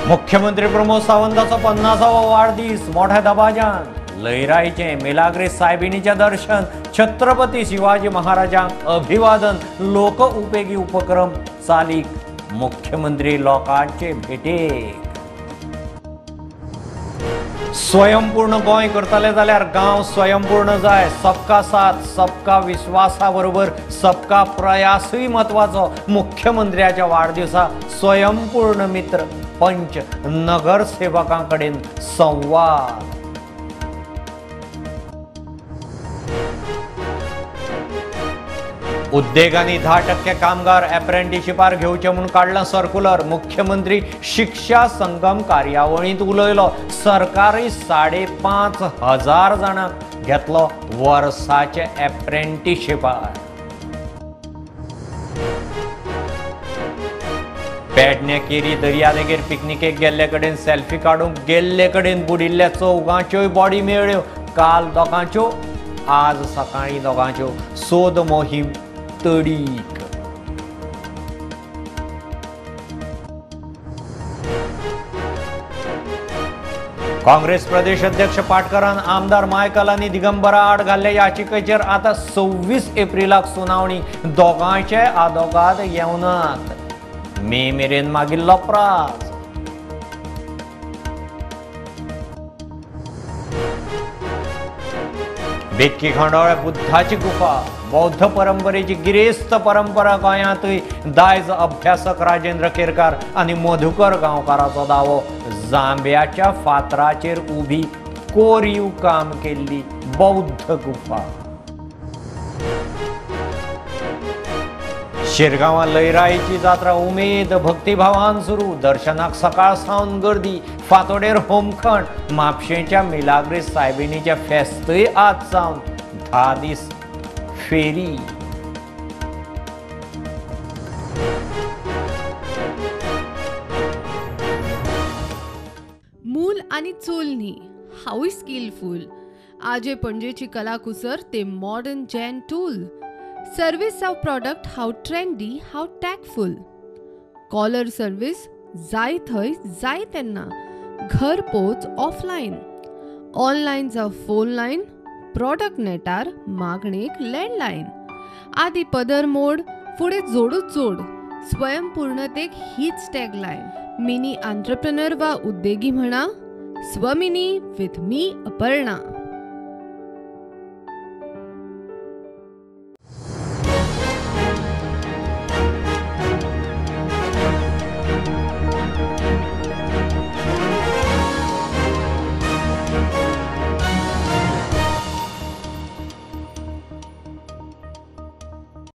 मुख्यमंत्री प्रमोद सावंताचो 50वो वाडदीस मोठ्या दबाज्यान. लयराईचें मिलाग्रीस सायबिणीचें दर्शन, छत्रपती शिवाजी महाराजांक अभिवादन, लोक उपेगी उपक्रम चालीक, मुख्यमंत्री लोकांचे भेटेक. स्वयंपूर्ण गोंय करतले जाल्यार गांव स्वयंपूर्ण जाय. सबका साथ सबका विश्वासा बरोबर सबका प्रयासूय म्हत्वाचो. मुख्यमंत्र्याच्या वाडदिवसा स्वयंपूर्ण मित्र पंच नगरसेवकां कडेन संवाद. उद्देगांनी 10% कामगार अप्रेंटिशिपार घेवचे म्हूण काडलां सर्कुलर. मुख्यमंत्री शिक्षा संगम कार्यावळींत उलयलो. सरकारय 5,500 जाणांक घेतलो वर्साचे अप्रेंटिशिपार. पेडणे केरी दर्यादेगेर पिकनिकेक गेल्ले कडेन सेल्फी काडूंक गेल्ले कडेन बुडिल्ल्या चौगांच्योय बॉडी मेळ्ळ्यो. काल दोगांच्यो, आज सकाळीं दोगांच्यो. सोद मोहीम तडीक. काँग्रेस प्रदेश अध्यक्ष पाटकरान आमदार मायकल आनी दिगंबरा आड घाल्ल्या याचिकेचेर आतां 26 एप्रिलाक सुनावणी. दोगांयचे आदोगाद येवनात. मे मेरेन मागिल्लो प्रास. बेतकी खांडोळ्या बुद्धाची गुफा, बौद्ध परंपरेची गिरेस्त परंपरा गोंयांतूय. दायज अभ्यासक राजेंद्र केरकार आनी मधुकर गांवकाराचो दावो. जांब्याच्या फातराचेर उबी कोरीव काम केल्ली बौद्ध गुफा. शिरगांवां लयराईची जात्रा उमेद भक्तिभावान सुरू. दर्शनाक सकाळ सावन गर्दी. फांतोडेर होमखण. म्हापशेंच्या मिलाग्रीस सायबिणीचें फेस्तूय आज सावन 10 दीस फेरी. मूल आनी चूल न्ही, हांवूय स्किलफूल. आजे पणजेची कलाकुसर ते मॉडर्न जॅन टूल. सर्वीस हांव प्रॉडक्ट हांव ट्रेंडी हांव टॅकफूल. कॉलर सर्वीस जाय थंय जाय तेन्ना, घर पोच ऑफलायन, ऑनलायन जावं फोन लायन, प्रॉडक्ट नेटार मागणेक लँडलायन. आदी पदर मोड फुडें जोडूच जोड, स्वयंपूर्णतेक हीच टॅगलायन. मिनी आंत्रप्रनर वा उद्देगी म्हणा, स्वमिनी विथ मी अपर्णा.